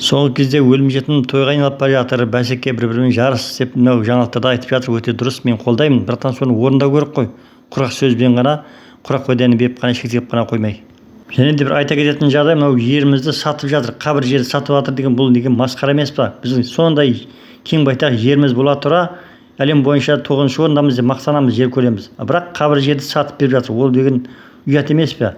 Соңғы кезде өлім жітім тойға айналып бара жатыр, бәсеке, бір бірімен жарыс деп мынау жаңалықтарда айтып жатыр. Өте дұрыс, мен қолдаймын, бірақтан соны орындау керек қой. Құрақ сөзбен ғана, құрақ уәдені беріп қана шектеліп қана қоймай. Және де бір айта кететін жағдай, мынау жерімізді сатып жатыр, қабір жерді сатып жатыр деген, бұл деген масқара емес па? Біздің сондай кең байтақ жеріміз бола тұра, әлем бойынша тоғызыншы орындамыз деп мақтанамыз жер көлеміміз, бірақ қабір жерді сатып беріп жатыр. Ол деген ұят емес пе?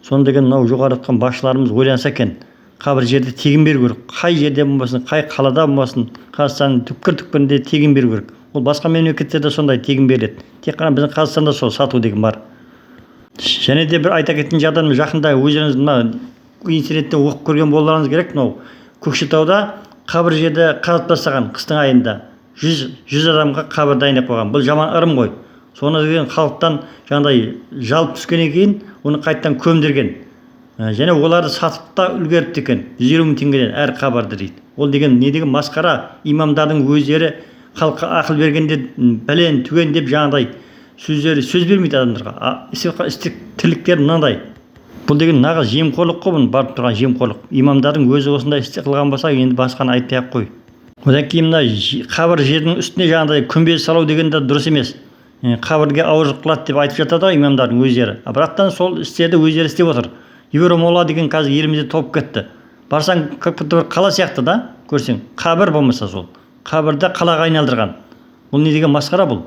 Соны деген мынау жоғары жатқан басшыларымыз ойланса екен. Қабір жерді тегін беру керек, қай жерде болмасын, қай қалада болмасын, Қазақстанның түкпір түкпірінде тегін беру керек. Ол басқа мемлекеттерде сондай тегін беріледі, тек қана біздің Қазақстанда сол сату деген бар. Және де бір айта кететін жағдай, жақында өздеріңіз мына интернеттен оқып көрген болуларыңыз керек, мынау Көкшетауда қабір жерді қазып тастаған, қыстың айында 100 адамға қабір дайындап қойған. Бұл жаман ырым ғой. Соны деген халықтан жаңағыдай жалып түскеннен кейін оны қайтадан көмдірген. Және оларды сатып та үлгеріпті екен, 150 000 теңгеден әр қабірді дейді. Ол деген не деген масқара? Имамдардың өздері халыққа ақыл бергенде бәлен түген деп жаңағыдай сөздері сөз бермейді адамдарға, а істеп тірліктері мынандай. Бұл деген нағыз жемқорлық қой, бұның барып тұрған жемқорлық. Имамдардың өзі осындай істі қылған болса, енді басқаны айтпай ақ қой. Одан кейін мына қабір жердің үстіне жаңағыдай күмбез салу деген де дұрыс емес. Қабірге ауырлық қылады деп айтып жатады ғой имамдардың өздері, а бірақтан сол істерді өздері істеп отыр. Евромола деген қазір елімізде толып кетті. Барсаң, как будто бір қала сияқты да, көрсең, қабір болмаса, сол қабірді қалаға айналдырған. Бұл не деген масқара бұл?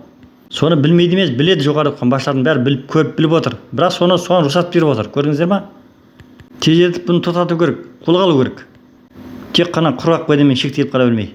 Соны білмейді емес, біледі, жоғары жатқан басшылардың бәрі біліп, көріп, біліп отыр, бірақ соны соған рұқсат беріп отыр. Көрдіңіздер ма? Тездетіп бұны тоқтату керек, қолға алу керек, тек қана құрғақ уәдемен шектеліп қала бермей.